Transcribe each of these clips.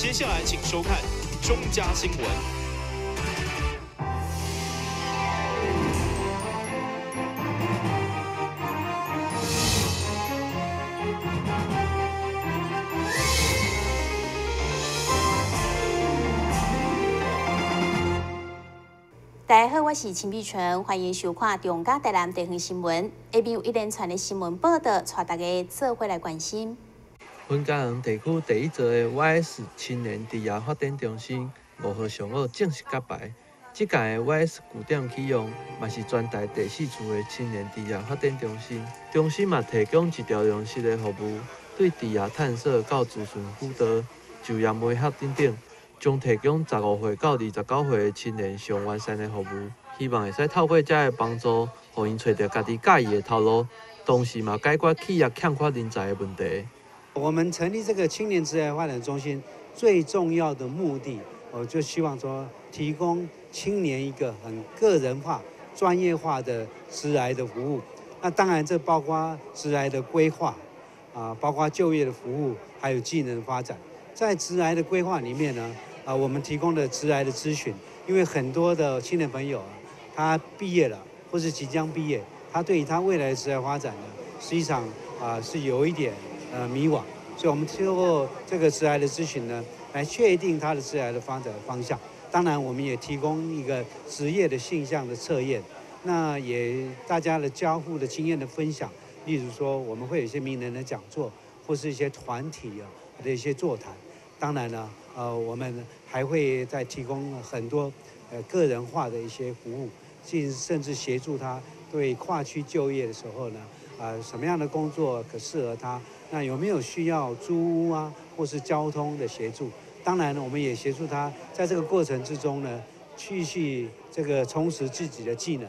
接下來請收看中嘉新聞。大家好，我是秦碧純，歡迎收看中嘉台南地方新聞。下面有一連串的新聞報道，帶大家做伙來關心。雲嘉南地區第一座的 YS 青年職業發展中心5號上午正式揭牌。這屆的 YS 據點啟用，嘛是全台第四處的青年職業發展中心。中心嘛提供一條龍式的服務，對職業探索到諮詢輔導、就業媒合等等。將提供15歲到29歲的青年上完善的服務，希望會使透過這个幫助，予𪜶揣著家己佮意的頭路，同時嘛解決企業欠缺人才的問題。我們成立這個青年職業發展中心，最重要的目的，我就希望說提供青年一個很個人化、專業化的職涯的服務。那當然，這包括職涯的規劃，啊，包括就業的服務，還有技能發展。在職涯的規劃裡面呢，我們提供的職涯的諮詢，因為很多的青年朋友啊，他畢業了或是即將畢業，他對於他未來的職涯發展呢，實際上是有一點迷惘，所以我們透過這個職涯的諮詢呢，來確定他的職涯的發展方向。當然，我們也提供一個職業的性向的測驗，那也大家的交互的經驗的分享，例如說我們會有一些名人的講座，或是一些團體啊的一些座談。當然呢，我們還會再提供很多個人化的一些服務，甚至協助他對跨區就業的時候呢，什麼樣的工作可適合他？那有沒有需要租屋啊，或是交通的協助？當然呢，我們也協助他在這個過程之中呢，繼續這個充實自己的技能，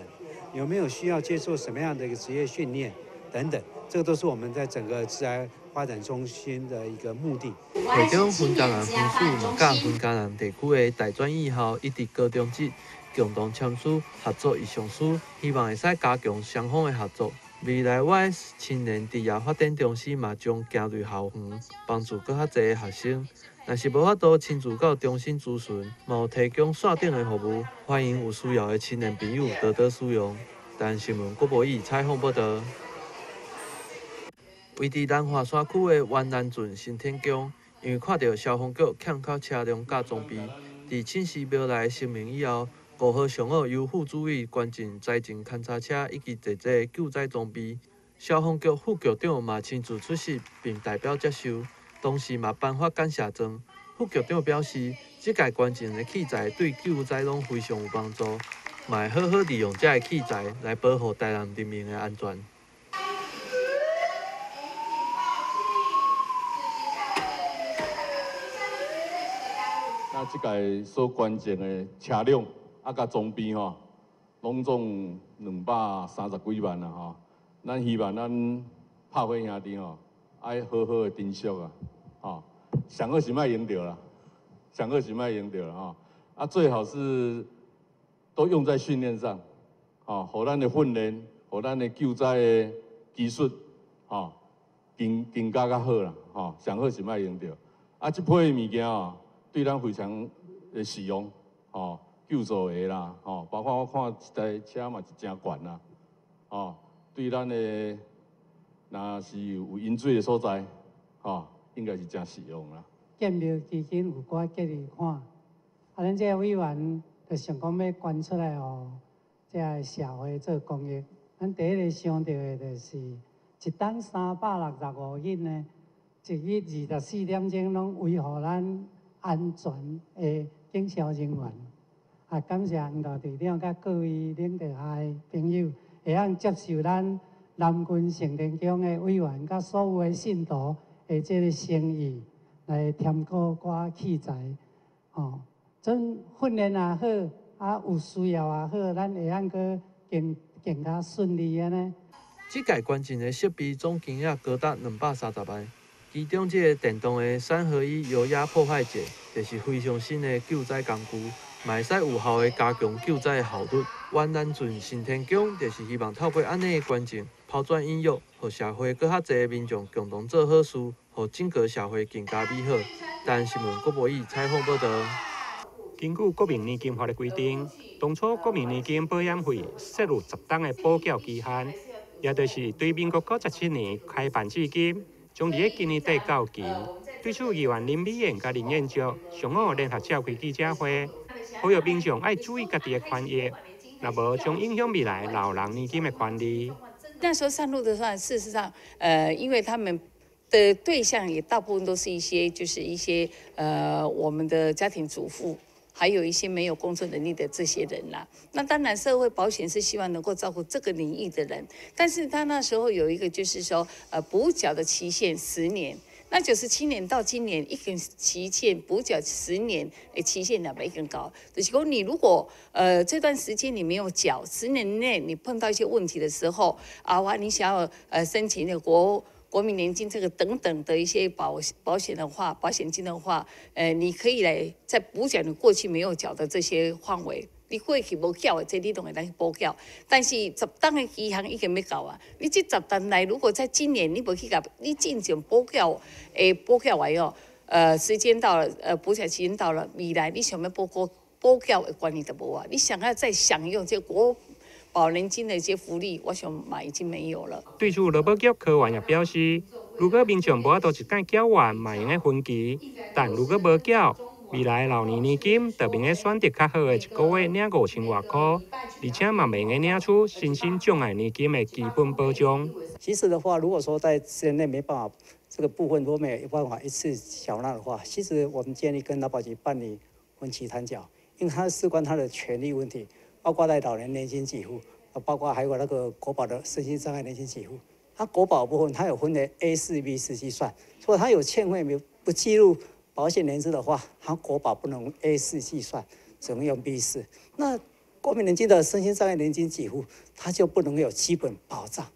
有沒有需要接受什麼樣的一個職業訓練等等，這個都是我們在整個職涯發展中心的一個目的。會長雲嘉南分署嘛，佮雲嘉南地區的大專院校以及高中職共同簽署合作意向書，希望會使加強雙方的合作。未來 YS 青年職業發展中心嘛將行入校園，幫助閣較濟的學生。若是無法度親自到中心諮詢，嘛有提供線頂的服務，歡迎有需要的青年朋友多多使用。台南新聞郭博義採訪報道。位佇南華山區的員林鎮新天宮，因為看著消防局欠缺車輛佮裝備，佇請示廟內聲明以後，5號上午由副主委捐贈災情勘查車以及濟濟救災裝備。消防局副局長嘛親自出席並代表接受，同時嘛頒發感謝狀。副局長表示，這屆捐贈的器材對救災攏非常有幫助，嘛會好好利用這个器材來保護台南人民的安全。那這屆所捐贈的車輛啊，佮裝備吼，攏總230幾萬啊吼。咱希望咱拍火兄弟吼，愛好好的珍惜啊，吼，上好是莫用著啦，上好是莫用著啦吼。啊，最好是都用在訓練上，吼，予咱的訓練，予咱的救災的技術，吼，更加較好啦，吼，上好是莫用著。啊，這批物件吼，對咱非常的實用，吼，救助的啦，吼，包括我看這台車嘛是真懸啦，吼，對咱的若是有飲水的所在，吼，應該是真實用啦。建廟基金有寡建議看，啊，咱這個委員就想講欲捐出來予這个社會做公益。咱第一个想著的就是一擔365日呢，一日24點鐘攏維護咱安全的警消人員。啊，感謝黃大隊長佮各位領導下的朋友，會當接受咱南郡聖天宮的委員佮所有的信徒的這個誠意，來添購寡器材，吼，陣訓練也好，啊有需要也好，咱會當閣更加順利按呢。這屆捐贈的設備總金額高達230萬，其中這个電動的3合1油壓破壞者，就是非常新的救災工具，嘛會使有效的加強救災的效率。員林鎮新天宮就是希望透過按呢的捐贈，拋磚引玉，予社會閣較濟的民眾共同做好事，予整個社會更加美好。台南新闻郭博义采访报道。根据国民年金法的规定，当初国民年金保险费设有10档的补缴期限，也就是对民国97年开办至今，将伫咧今年底到期。对此，议员林美燕佮林彦卓上午联合召开记者会，呼吁民众爱注意家己的权益，若无将影响未来老人年金的权利。那时候上路的话，事实上，因为他们的对象也大部分都是一些，就是一些我们的家庭主妇。还有一些没有工作能力的这些人啦，那当然社会保险是希望能够照顾这个领域的人，但是他那时候有一个就是说，补缴的期限10年，那97年到今年一根期限补缴10年，期限两倍更高。就是说你如果这段时间你没有缴，10年内你碰到一些问题的时候，啊哇，你想要申请那个国民年金这个等等的一些保险的话，保险金的话，你可以来再补缴你过去没有缴的这些范围。你过去无缴的，这你拢会当去补缴。但是10档的期限已经欲到啊，你这10档内，如果在今年你无去共你进前补缴，补缴完哦，时间到了，补缴期间到了，未来你想欲补缴的权利就无啊。你想要再享用这国保年金的一些福利，我想嘛已经没有了。对此，劳保局科员也表示，如果民众无法度一摆缴完，嘛会用分期；但如果无缴，未来老年年金就袂用选择较好的一个月领5000外块，而且嘛袂用领取身心障碍年金的基本保障。其实的话，如果说在时间内没办法这个部分如果没有办法一次缴纳的话，其实我们建议跟劳保局办理分期摊缴，因为它事关他的权利问题。包括在老年年金给付，包括还有那个国保的身心障碍年金给付，它国保部分它有分为 A4、B4计算，所以它有欠费没不计入保险年资的话，它国保不能 A4计算，只能用 B4。那国民年金的身心障碍年金给付，它就不能有基本保障。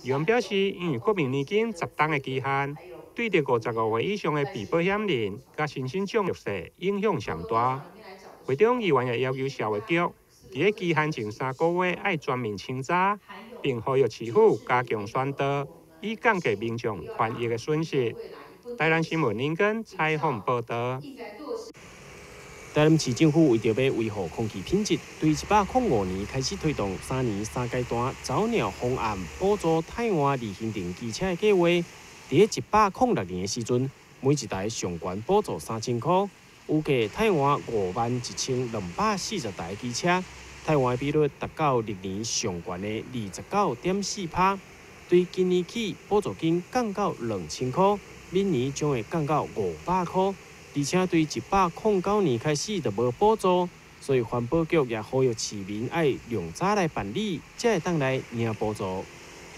议员表示，因为国民年金10档的期限，对着55岁以上的被保险人佮身心障碍者影响上大。会中议员也要求社会局，伫咧期限前3个月爱全面清查，并呼吁市府加强宣导，以降低民众权益的损失。台南新闻林根采访报道。台南市政府为著欲维护空气品质，对105年开始推动3年3阶段早鸟方案补助汰换二行程机车的计划。伫咧106年的时阵，每一台上悬补助3000块，预计汰换51240台机车。汰换比率达到历年上悬的29.4%，对今年起补助金降到2000块，明年将会降到500块，而且对109年开始就无补助，所以环保局也呼吁市民爱量早来办理，才会当来领补助。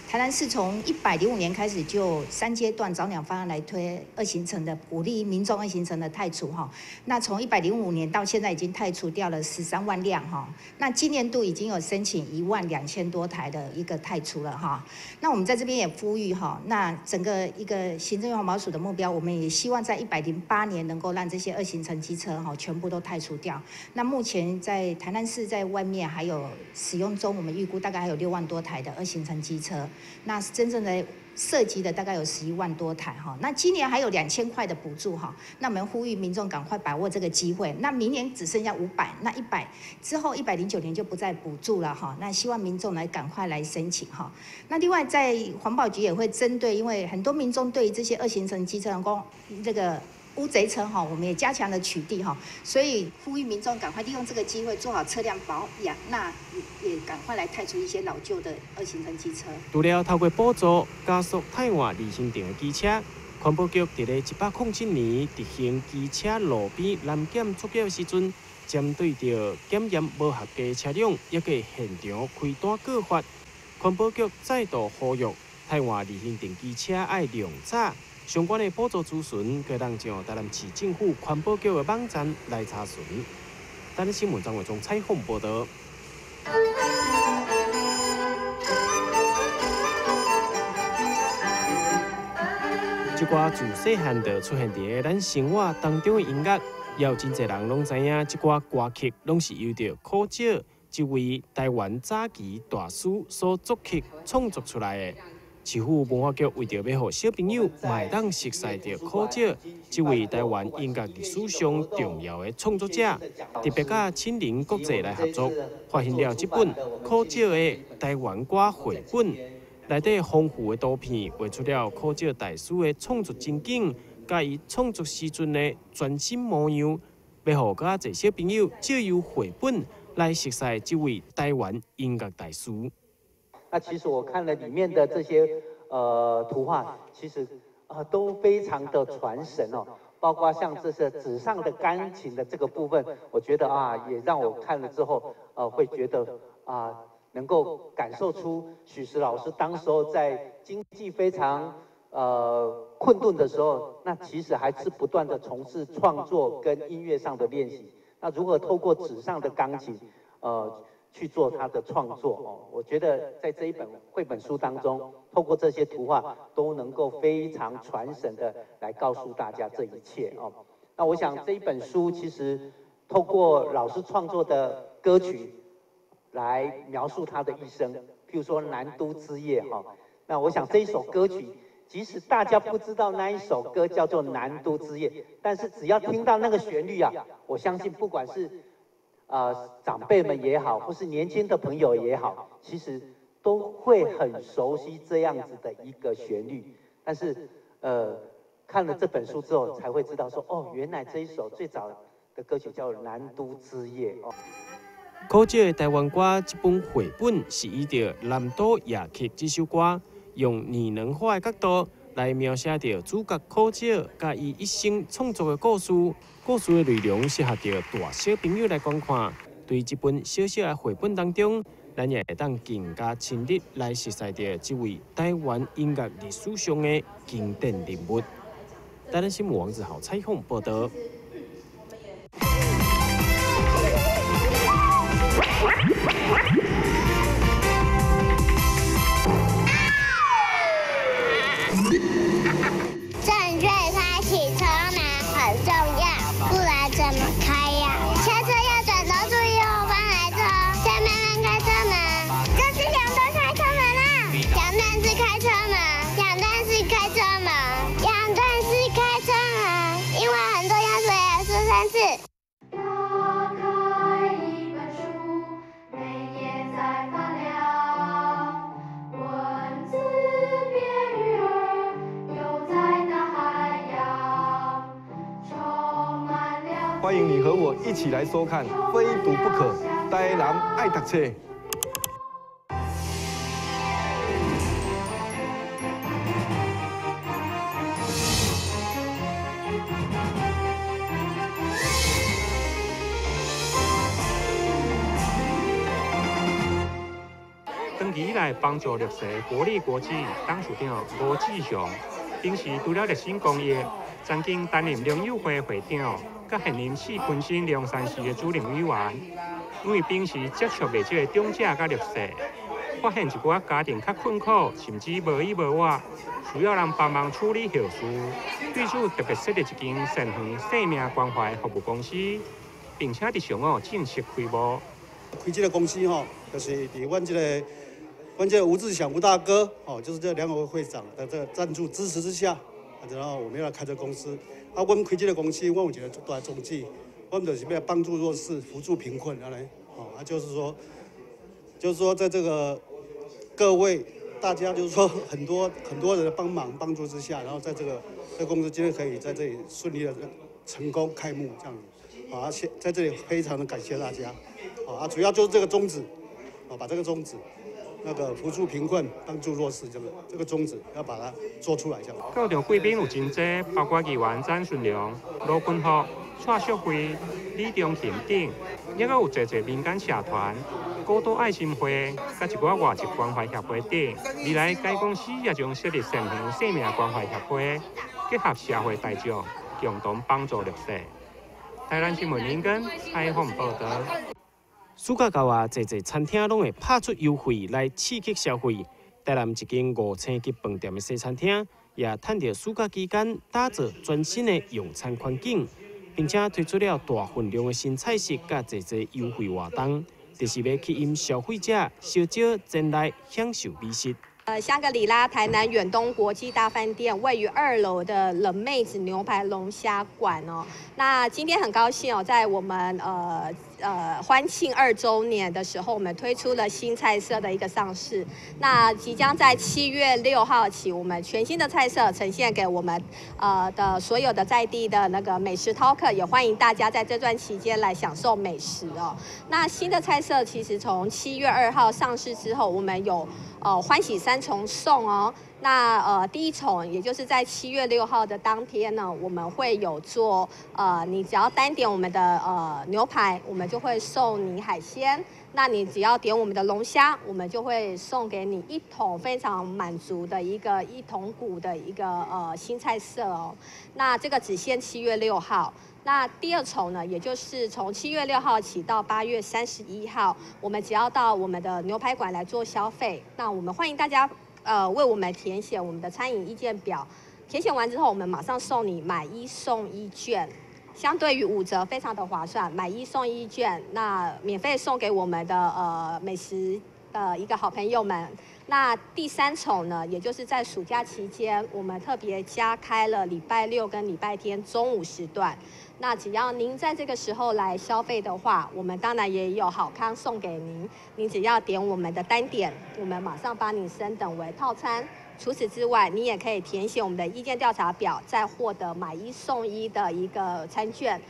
台南市从105年开始就3阶段早鸟方案来推二行程的，鼓励民众二行程的汰除哈。那从105年到现在已经汰除掉了13万辆哈。那今年度已经有申请12000多台的一个汰除了哈。那我们在这边也呼吁哈，那整个一个行政院环保署的目标，我们也希望在108年能够让这些二行程机车哈全部都汰除掉。那目前在台南市在外面还有使用中，我们预估大概还有6万多台的二行程机车。那真正的涉及的大概有11万多台哈，那今年还有2000块的补助哈，那我们呼吁民众赶快把握这个机会。那明年只剩下500，那100之后109年就不再补助了哈。那希望民众来赶快来申请哈。那另外在环保局也会针对，因为很多民众对于这些二行程机车工这个乌贼车哈，我们也加强了取缔哈，所以呼吁民众赶快利用这个机会做好车辆保养，那也赶快来汰除一些老旧的二行程机车。除了透过补助加速汰换二行程的机车，环保局伫咧107年执行机车路边拦检作业的时阵，针对著检验无合格车辆，抑阁现场开单告发，环保局再度呼吁汰换二行程机车爱量早。相关的补助资讯，可当上台南市政府环保局的网站来查询。台南新闻张伟忠采访报道。这歌自细汉就出现伫咱生活当中的音乐，也有真济人拢知影，这歌歌曲拢是由著苦少这位台湾早期大师所作曲创作出来的。市府文化局為著欲予小朋友嘛會當熟似著可少這位台灣音樂歷史上重要的創作者，特別佮青林國際來合作，發行了這本可少的台灣歌繪本，內底豐富的圖片畫出了可少大師的創作情景，佮伊創作時陣的全新模樣，欲予閣較濟小朋友藉由繪本來熟似這位台灣音樂大師。那其實我看了裡面的這些圖畫，其實都非常的傳神哦，包括像這些紙上的鋼琴的這個部分，我覺得啊，也讓我看了之後，會覺得啊，能夠感受出許石老師當時候在經濟非常困頓的時候，那其實還是不斷的從事創作跟音樂上的練習。那如何透過紙上的鋼琴，去做他的創作哦，我覺得在這一本繪本書當中，透過這些圖畫都能夠非常傳神的來告訴大家這一切哦。那我想這一本書其實透過老師創作的歌曲來描述他的一生，譬如說《南都之夜》哈。那我想這一首歌曲，即使大家不知道那一首歌叫做《南都之夜》，但是只要聽到那個旋律啊，我相信不管是長輩們也好，或是年輕的朋友也好，其實都會很熟悉這樣子的一個旋律。但是，看了這本書之後，才會知道說，哦，原來這一首最早的歌曲叫《南都之夜》哦。可少的台灣歌這本繪本是依著《南都夜曲》這首歌，用擬人化的角度來描寫著主角可少佮伊一生創作的故事。故事的內容適合著大小朋友來觀看。對這本小小的繪本當中，咱也會當更加親歷來熟似著這位台灣音樂歷史上的經典人物。台南新聞王子豪採訪報道。歡迎你和我一起來收看《非讀不可》，台南愛讀冊。長期以來幫助綠色國立國際董事長吳志雄，平時除了熱心公益，曾經擔任農友會會長。佮現任四昆新龍山寺的主任委員，因為平時接觸袂少的長者佮弱勢，發現一寡家庭較困苦，甚至無依無倚，需要人幫忙處理後事，對此特別設立一間善園生命關懷服務公司，並且佇上午正式開幕。開這個公司吼，就是佇阮這個吳志祥吳大哥吼，就是這兩委會長的這個贊助支持之下，然後我們要來開這個公司。啊，阮開這個公司，阮有一個大宗旨，阮就是欲幫助弱勢、扶助貧困，按呢，哦，啊，就是說，在這個各位大家，就是說很多很多人的幫忙幫助之下，然後在這個公司今天可以在這裡順利的成功開幕，這樣子，啊，在這裡非常的感謝大家，啊，主要就是這個宗旨，啊，把這個宗旨。那個扶助貧困、幫助弱勢，這個宗旨要把它做出來。這樣。到場貴賓有真濟，包括議員詹順良、羅君福、蔡淑慧、李中琴等，也閣有濟濟民間社團、古島愛心會，佮一寡外籍關懷協會等。未來該公司也將設立善園生命關懷協會，結合社會大眾，共同幫助弱勢。台南新聞林根採訪報道。暑假到啊，濟濟餐廳攏會拍出優惠來刺激消費。台南一間5星級飯店的西餐廳，也趁著暑假期間打造全新的用餐環境，並且推出了大份量的新菜式，佮濟濟優惠活動，就是欲吸引消費者小少前來享受美食。香格里拉台南远东国际大饭店位于2楼的冷妹子牛排龙虾馆哦。那今天很高兴哦，在我们欢庆2周年的时候，我们推出了新菜色的一个上市。那即将在7月6号起，我们全新的菜色呈现给我们的所有的在地的那个美食饕客，也欢迎大家在这段期间来享受美食哦。那新的菜色其实从7月2号上市之后，我们有欢喜三重送哦。那第一重，也就是在七月六号的当天呢，我们会有做你只要单点我们的牛排，我们就会送你海鲜。那你只要点我们的龙虾，我们就会送给你一桶非常满足的一个一桶骨的一个新菜色哦。那这个只限七月六号。那第二重呢，也就是从七月六号起到8月31号，我们只要到我们的牛排馆来做消费，那我们欢迎大家为我们填写我们的餐饮意见表，填写完之后，我们马上送你买一送一券，相对于5折，非常的划算，买一送一券，那免费送给我们的美食的一个好朋友们。那第三重呢，也就是在暑假期间，我们特别加开了礼拜六跟礼拜天中午时段。那只要您在这个时候来消费的话，我们当然也有好康送给您。您只要点我们的单点，我们马上帮你升等为套餐。除此之外，你也可以填写我们的意见调查表，再获得买一送一的一个餐券。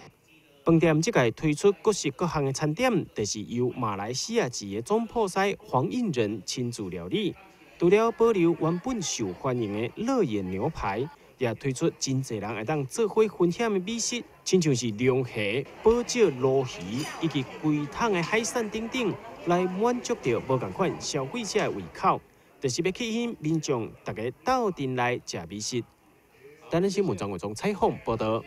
饭店這屆推出各式各項的餐點，就是由馬來西亞籍的總鋪師黃應仁親自料理。除了保留原本受歡迎的樂眼牛排，也推出真濟人會當做伙分享的美食，親像是龍蝦、寶石鱸魚以及規桶的海產等等，來滿足著無仝款消費者的胃口，就是欲吸引民眾逐家鬥陣來食美食。台南新聞張偉忠採訪報導。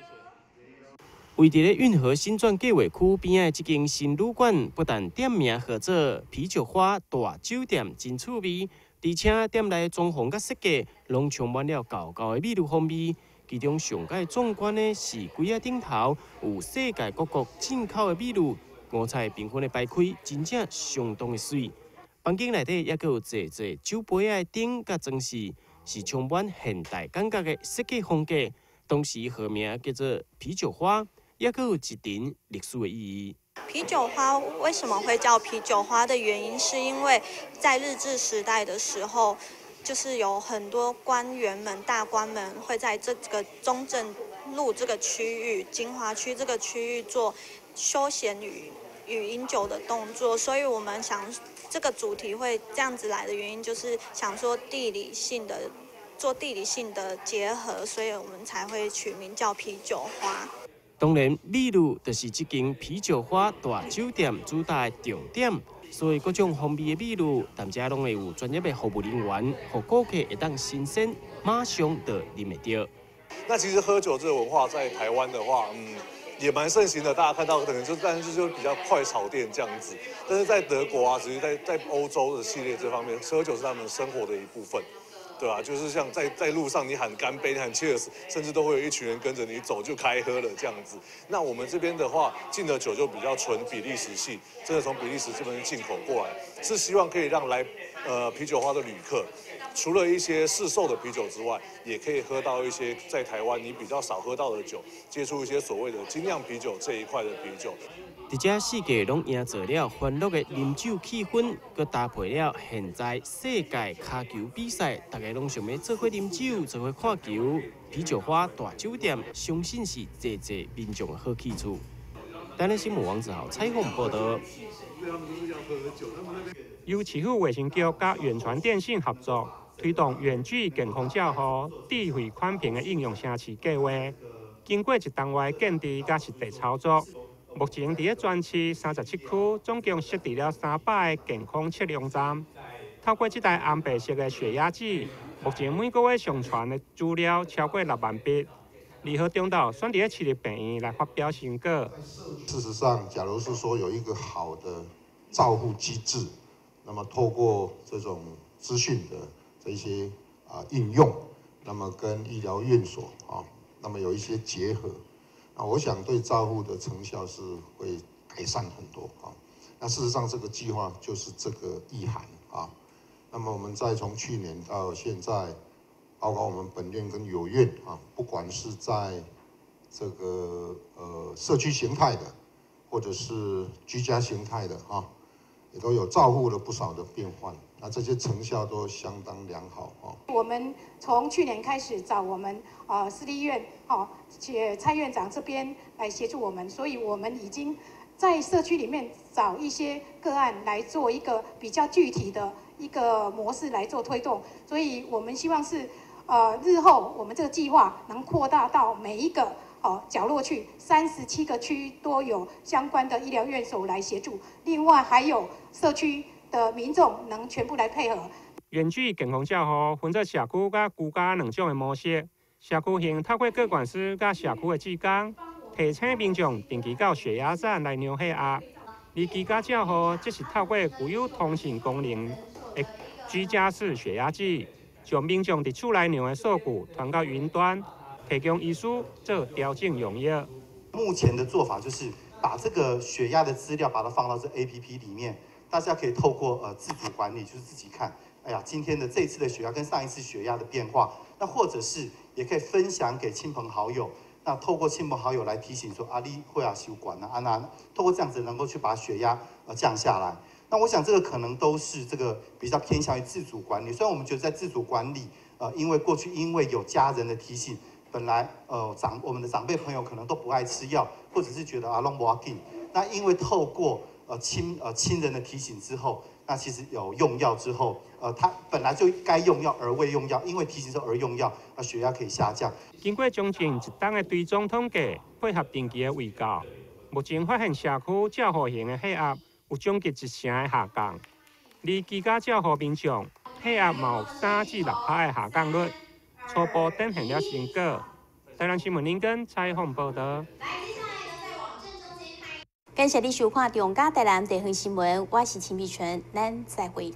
位佇咧運河新轉計畫區邊仔的這間新旅館，不但店名號做啤酒花大酒店，真趣味，而且店內裝潢佮設計，攏充滿了厚厚的美祿風味。其中上蓋壯觀的是櫃仔頂頭有世界各國進口的美祿，五彩繽紛的擺開，真正相當的媠。房間內底猶閣有濟濟酒杯仔的燈佮裝飾，是充滿現代感覺的設計風格。同時號名叫做啤酒花，猶閣有一層歷史的意義。啤酒花為什麼會叫啤酒花的原因，是因為在日治時代的時候，就是有很多官員們、大官們會在這個中正路這個區域、精華區這個區域做休閒與飲酒的動作，所以我們想這個主題會這樣子來的原因，就是想說地理性的做地理性的結合，所以我們才會取名叫啤酒花。當然，美祿就是這間啤酒花大酒店主打的重點，所以各種風味的美祿，踮遮攏會有專業的服務人員，予顧客會當新鮮，馬上就啉會著。那其實喝酒這個文化在台灣的話，也蠻盛行的。大家看到可能就，但是就比較快炒店這樣子。但是在德國啊，其實在歐洲的系列這方面，喝酒是他們生活的一部分。對啊，就是像在路上你喊乾杯，你喊 Cheers，甚至都會有一群人跟着你走就開喝了這樣子。那我們這邊的話，進的酒就比較純比利時系，真的從比利時這邊進口過來，是希望可以讓來啤酒花的旅客，除了一些市售的啤酒之外，也可以喝到一些在台灣你比較少喝到的酒，接觸一些所謂的精釀啤酒這一塊的啤酒。佇遮四界攏營造了歡樂的啉酒氣氛，閣搭配了現在世界跤球比賽，大家攏想欲做伙啉酒，做伙看球。啤酒花大酒店，相信是濟濟民眾的好去處。台南新聞王子豪採訪報導。由市府衛生局佮遠傳電信合作，推動遠距健康照護、智慧寬頻的應用程式計畫。經過一冬外的建置佮實地操作，目前佇咧全市37區，總共設置了300個健康測量站。透過這台紅白色的血壓計，目前每個月上傳的資料超過6萬筆。二號中晝選佇咧市立病院來發表成果。事實上，假如是說有一個好的照護機制，那麼透過這種資訊的這些應用，那麼跟醫療院所啊，那麼有一些結合，那我想對照護的成效是會改善很多啊。那事實上，這個計劃就是這個意涵啊。那么我们再从去年到现在，包括我们本院跟友院啊，不管是在这个社区形态的，或者是居家形态的啊，也都有照护了不少的病患，那这些成效都相当良好哦。我们从去年开始找我们私立医院哦，且蔡院长这边来协助我们，所以我们已经在社区里面找一些个案来做一个比较具体的一个模式来做推动，所以我们希望是日后我们这个计划能扩大到每一个角落去，37个区都有相关的医疗院所来协助，另外还有社区的民众能全部来配合。远距健康照护分做社区佮居家两种的模式，社区型透过个管师佮社区的志工，提醒民众定期到血压站来量血压；而居家照护则是透过具有通信功能的居家式血压计，将民众伫厝内量的数据传到云端，提供医师做调整用药。目前的做法就是把这个血压的资料把它放到这 APP 里面，大家可以透过自主管理，就是自己看，哎呀，今天的这次的血压跟上一次血压的变化，那或者是也可以分享给亲朋好友。那透过亲朋好友来提醒说，啊，你血压伤悬啊，那透过这样子能够去把血压降下来。那我想这个可能都是这个比较偏向于自主管理。虽然我们觉得在自主管理，因为过去因为有家人的提醒，本来我们的长辈朋友可能都不爱吃药，或者是觉得啊拢无要紧。那因为透过亲人的提醒之后，那其实有用药之后，他本来就该用药而未用药，因为提醒之后而用药，那血压可以下降。经过将近一冬的追踪统计，配合定期的卫教，目前发现社区照护型的血压有将近1成的下降，而居家照护民众血压嘛有3至6%的下降率，初步展现了成果。台南新闻林根采访报道。感谢你收看《中嘉台南地方新闻》，我是秦碧纯，咱再会。